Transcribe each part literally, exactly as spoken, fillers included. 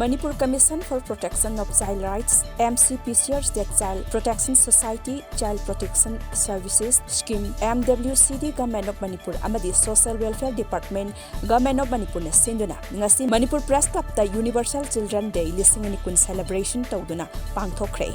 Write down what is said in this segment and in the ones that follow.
Manipur Commission for Protection of Child Rights, M C P C R, State Child Protection Society, Child Protection Services Scheme, M W C D, Government of Manipur ꯑꯃꯗꯤ Social Welfare Department, Government of Manipurꯅ ꯁꯤꯟꯗꯨꯅ ꯉꯁꯤ Manipur Press Clubꯇ Universal Children Day ꯂꯤꯁꯤꯡ ꯑꯅꯤ ꯀꯨꯟ celebration ꯇꯧꯗꯨꯅ ꯄꯥꯡꯊꯣꯛꯈ꯭ꯔꯦ꯫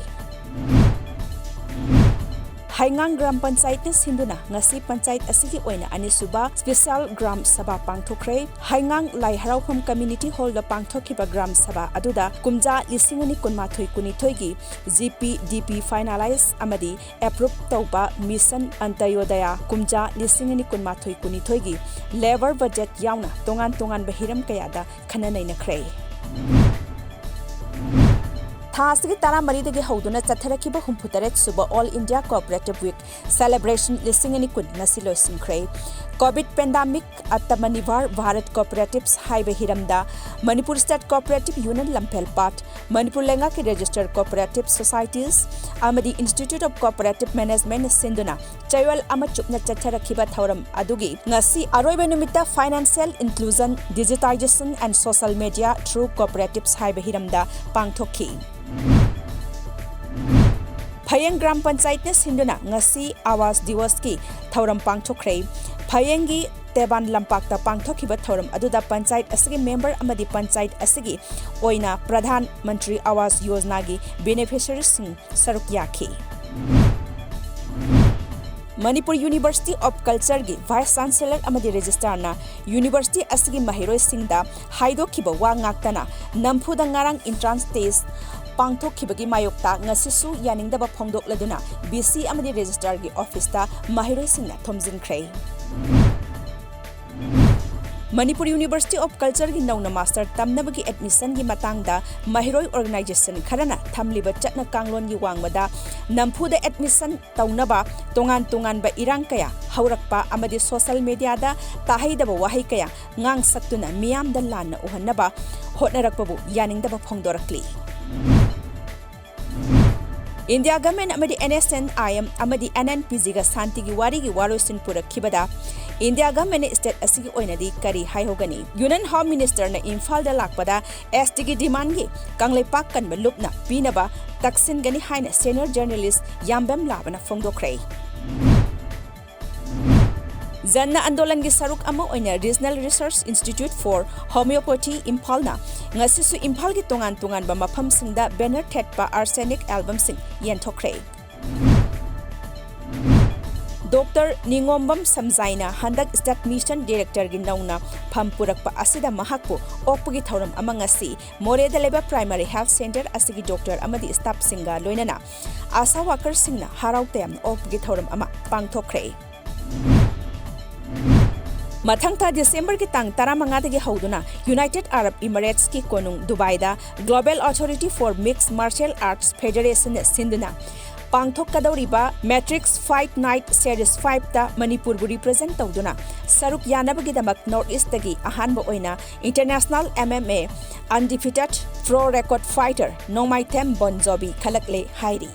ꯍꯩꯉꯥꯡ gram ꯄꯟꯆꯥꯌꯠꯅ ꯁꯤꯟꯗꯨꯅ ꯉꯁꯤ ꯄꯟꯆꯥꯌꯠ ꯑꯁꯤꯒꯤ ꯑꯣꯏꯅ ꯑꯅꯤꯁꯨꯕ Special ꯒ꯭ꯔꯥꯝ ꯁꯚꯥ ꯄꯥꯡꯊꯣꯛꯈ꯭ꯔꯦ꯫ ꯍꯩꯉꯥꯡ ꯂꯥꯏ ꯍꯔꯥꯎꯐꯝ Community Hallꯗ ꯄꯥꯡꯊꯣꯛꯈꯤꯕ ꯒ꯭ꯔꯥꯝ ꯁꯚꯥ ꯑꯗꯨꯗ ꯀꯨꯝꯖꯥ ꯂꯤꯁꯤꯡ ꯑꯅꯤ ꯀꯨꯟꯃꯥꯊꯣꯏ ꯀꯨꯟꯅꯤꯊꯣꯏꯒꯤ G P D P finalize ꯑꯃꯗꯤ approve ꯇꯧꯕ Mission Antyodaya ꯀꯨꯝꯖꯥ ꯂꯤꯁꯤꯡ ꯑꯅꯤ ꯀꯨꯟꯃꯥꯊꯣꯏ ꯀꯨꯟꯅꯤꯊꯣꯏꯒꯤ labour budget ꯌꯥꯎꯅ ꯇꯣꯉꯥꯟ ꯇꯣꯉꯥꯟꯕ ꯍꯤꯔꯝ ꯀꯌꯥꯗ ꯈꯟꯅ ꯅꯩꯅꯈ꯭ꯔꯦ꯫ ꯊꯥ ꯑꯁꯤꯒꯤ ꯇꯔꯥꯃꯔꯤꯗꯒꯤ ꯍꯧꯗꯨꯅ ꯆꯠꯊꯔꯛꯈꯤꯕ ꯍꯨꯝꯐꯨꯇꯔꯦꯠ ꯁꯨꯕ All India Cooperative Week celebration ꯂꯤꯁꯤꯡ ꯑꯅꯤ ꯀꯨꯟ ꯉꯁꯤ ꯂꯣꯏꯁꯤꯟꯈ꯭ꯔꯦ꯫ Covid pandemic, Atmanirbhar Bharat Cooperatives ꯍꯥꯏꯕ ꯍꯤꯔꯝꯗ Manipur State Cooperative Union ꯂꯝꯐꯦꯜꯄꯥꯠ, Manipur ꯂꯩꯉꯥꯛꯀꯤ Registered Cooperative Societies ꯑꯃꯗꯤ Institute of Cooperative Managementꯅ ꯁꯤꯟꯗꯨꯅ ꯆꯌꯣꯜ ꯑꯃ ꯆꯨꯞꯅ ꯆꯠꯊꯔꯛꯈꯤꯕ ꯊꯧꯔꯝ ꯑꯗꯨꯒꯤ ꯉꯁꯤ ꯑꯔꯣꯏꯕ ꯅꯨꯃꯤꯠꯇ Financial Inclusion, Digitization and Social Media through Cooperatives ꯍꯥꯏꯕ ꯍꯤꯔꯝꯗ ꯄꯥꯡꯊꯣꯛꯈꯤ꯫ ꯐꯌꯦꯡ ꯒ꯭ꯔꯥꯝ ꯄꯟꯆꯥꯌꯠꯅ ꯁꯤꯟꯗꯨꯅ ꯉꯁꯤ ꯑꯋꯥꯁ ꯗꯤꯋꯁꯀꯤ ꯊꯧꯔꯝ ꯄꯥꯡꯊꯣꯛꯈ꯭ꯔꯦ꯫ ꯐꯌꯦꯡꯒꯤ ꯇꯦꯕꯥꯟ ꯂꯝꯄꯥꯛꯇ ꯄꯥꯡꯊꯣꯛꯈꯤꯕ ꯊꯧꯔꯝ ꯑꯗꯨꯗ ꯄꯟꯆꯥꯌꯠ ꯑꯁꯤꯒꯤ member ꯑꯃꯗꯤ ꯄꯟꯆꯥꯌꯠ ꯑꯁꯤꯒꯤ ꯑꯣꯏꯅ ꯄ꯭ꯔꯙꯥꯟ ꯃꯟꯇ꯭ꯔꯤ ꯑꯋꯥꯁ ꯌꯣꯖꯅꯥꯒꯤ beneficiaryꯁꯤꯡ ꯁꯔꯨꯛ ꯌꯥꯈꯤ꯫ Manipur University of Cultureꯒꯤ Vice Chancellor ꯑꯃꯗꯤ Registrarꯅ university ꯑꯁꯤꯒꯤ ꯃꯍꯩꯔꯣꯏꯁꯤꯡꯗ ꯍꯥꯏꯗꯣꯛꯈꯤꯕ ꯋꯥ ꯉꯥꯛꯇꯅ ꯅꯝꯐꯨꯗ ꯉꯔꯥꯡ entrance test ꯄꯥꯡꯊꯣꯛꯈꯤꯕꯒꯤ ꯃꯥꯌꯣꯛꯇ ꯉꯁꯤꯁꯨ ꯌꯥꯅꯤꯡꯗꯕ ꯐꯣꯡꯗꯣꯛꯂꯗꯨꯅ VC ꯑꯃꯗꯤ Registrarꯒꯤ officeꯇ ꯃꯍꯩꯔꯣꯏꯁꯤꯡꯅ ꯊꯣꯝꯖꯤꯟꯈ꯭ꯔꯦ꯫ ꯃꯅꯤꯄꯨꯔ University of Cultureꯒꯤ ꯅꯧꯅ master ꯇꯝꯅꯕꯒꯤ admissionꯒꯤ ꯃꯇꯥꯡꯗ ꯃꯍꯩꯔꯣꯏ organization ꯈꯔꯅ ꯊꯝꯂꯤꯕ ꯆꯠꯅ ꯀꯥꯡꯂꯣꯟꯒꯤ ꯋꯥꯡꯃꯗ ꯅꯝꯐꯨꯗ admission ꯇꯧꯅꯕ ꯇꯣꯉꯥꯟ ꯇꯣꯉꯥꯟꯕ ꯏꯔꯥꯡ ꯀꯌꯥ ꯍꯧꯔꯛꯄ ꯑꯃꯗꯤ social mediaꯗ ꯇꯥꯍꯩꯗꯕ ꯋꯥꯍꯩ ꯀꯌꯥ ꯉꯥꯡꯁꯛꯇꯨꯅ ꯃꯤꯌꯥꯝꯗ ꯂꯥꯟꯅ ꯎꯍꯟꯅꯕ ꯍꯣꯠꯅꯔꯛꯄꯕꯨ ꯌꯥꯅꯤꯡꯗꯕ ꯐꯣꯡꯗꯣꯔꯛꯂꯤ꯫ India Government ꯑꯃꯗꯤ NSCN-IM ꯑꯃꯗꯤ NNPGꯒ ꯁꯥꯟꯇꯤꯒꯤ ꯋꯥꯔꯤꯒꯤ ꯋꯥꯔꯣꯏꯁꯤꯟ ꯄꯨꯔꯛꯈꯤꯕꯗ ꯏꯟꯗꯤꯌꯥ ꯒꯚꯔꯟꯃꯦꯟꯠꯅ ꯁ꯭ꯇꯦꯠ ꯑꯁꯤꯒꯤ ꯑꯣꯏꯅꯗꯤ ꯀꯔꯤ ꯍꯥꯏꯍꯧꯒꯅꯤ? ꯌꯨꯅꯤꯌꯟ ꯍꯣꯝ ꯃꯤꯅꯤꯁꯇꯔꯅ ꯏꯝꯐꯥꯜꯗ ꯂꯥꯛꯄꯗ ꯑꯦꯁ ꯇꯤꯒꯤ ꯗꯤꯃꯥꯟꯒꯤ ꯀꯪꯂꯩꯄꯥꯛ ꯀꯟꯕ ꯂꯨꯞꯅ ꯄꯤꯅꯕ ꯇꯛꯁꯤꯟꯒꯅꯤ ꯍꯥꯏꯅ ꯁꯦꯅꯤꯌꯔ ꯖꯔꯅꯦꯂꯤꯁ ꯌꯥꯝꯕꯦꯝ ꯂꯥꯕꯅ ꯐꯣꯡꯗꯣꯛꯈ꯭ꯔꯦ꯫ ꯖꯟ ꯑꯟꯗꯣꯂꯟꯒꯤ ꯁꯔꯨꯛ ꯑꯃ ꯑꯣꯏꯅ Regional Research Institute for Homeopathy ꯏꯝꯐꯥꯜꯅ ꯉꯁꯤꯁꯨ ꯏꯝꯐꯥꯜꯒꯤ ꯇꯣꯉꯥꯟ ꯇꯣꯉꯥꯟꯕ ꯃꯐꯝꯁꯤꯡꯗ ꯕꯦꯅꯔ ꯊꯦꯠꯄ ꯑꯥꯔꯁꯦꯅꯤꯛ ꯑꯦꯜꯕꯝꯁꯤꯡ ꯌꯦꯟꯊꯣꯛꯈ꯭ꯔꯦ꯫ ꯗꯣꯛꯇꯔ ꯅꯤꯉꯣꯝꯕꯝ ꯁꯝꯖꯥꯏꯅ ꯍꯟꯗꯛ ꯁ꯭ꯇꯦꯠ ꯃꯤꯁꯟ ꯗꯤꯔꯦꯛꯇꯔꯒꯤ ꯅꯧꯅ ꯐꯝ ꯄꯨꯔꯛꯄ ꯑꯁꯤꯗ ꯃꯍꯥꯛꯄꯨ ꯑꯣꯛꯄꯒꯤ ꯊꯧꯔꯝ ꯑꯃ ꯉꯁꯤ ꯃꯣꯔꯦꯗ ꯂꯩꯕ ꯄ꯭ꯔꯥꯏꯃꯥꯔꯤ ꯍꯦꯜꯊ ꯁꯦꯟꯇꯔ ꯑꯁꯤꯒꯤ ꯗꯣꯛꯇꯔ ꯑꯃꯗꯤ ꯁ꯭ꯇꯥꯐꯁꯤꯡꯒ ꯂꯣꯏꯅꯅ ꯑꯥꯁꯥ ꯋꯥꯀꯔꯁꯤꯡꯅ ꯍꯔꯥꯎ ꯇꯌꯥꯝꯅ ꯑꯣꯛꯄꯒꯤ ꯊꯧꯔꯝ ꯑꯃ ꯄꯥꯡꯊꯣꯛꯈ꯭ꯔꯦ꯫ ꯃꯊꯪ ꯊꯥ ꯗꯤꯁꯦꯝꯕꯔꯒꯤ ꯇꯥꯡ ꯇꯔꯥꯃꯉꯥꯗꯒꯤ ꯍꯧꯗꯨꯅ ꯌꯨꯅꯥꯏꯇꯦꯗ ꯑꯔꯕ ꯏꯃꯤꯔꯦꯠꯁꯀꯤ ꯀꯣꯅꯨꯡ ꯗꯨꯕꯥꯏꯗ Global Authority for Mixed Martial Arts Federationꯅ ꯁꯤꯟꯗꯨꯅ ꯄꯥꯡꯊꯣꯛꯀꯗꯧꯔꯤꯕ ꯃꯦꯇ꯭ꯔꯤꯛꯁ ꯐꯥꯏꯠ ꯅꯥꯏꯠ ꯁꯦꯔꯤꯁ ꯐꯥꯏꯚꯇ ꯃꯅꯤꯄꯨꯔꯕꯨ ꯔꯤꯄ꯭ꯔꯖꯦꯟꯠ ꯇꯧꯗꯨꯅ ꯁꯔꯨꯛ ꯌꯥꯅꯕꯒꯤꯗꯃꯛ ꯅꯣꯔꯠ ꯏꯁ꯭ꯠꯇꯒꯤ ꯑꯍꯥꯟꯕ ꯑꯣꯏꯅ international M M A undefeated pro record fighter Nongmaithem Bonjobi ꯈꯜꯂꯛꯂꯦ ꯍꯥꯏꯔꯤ꯫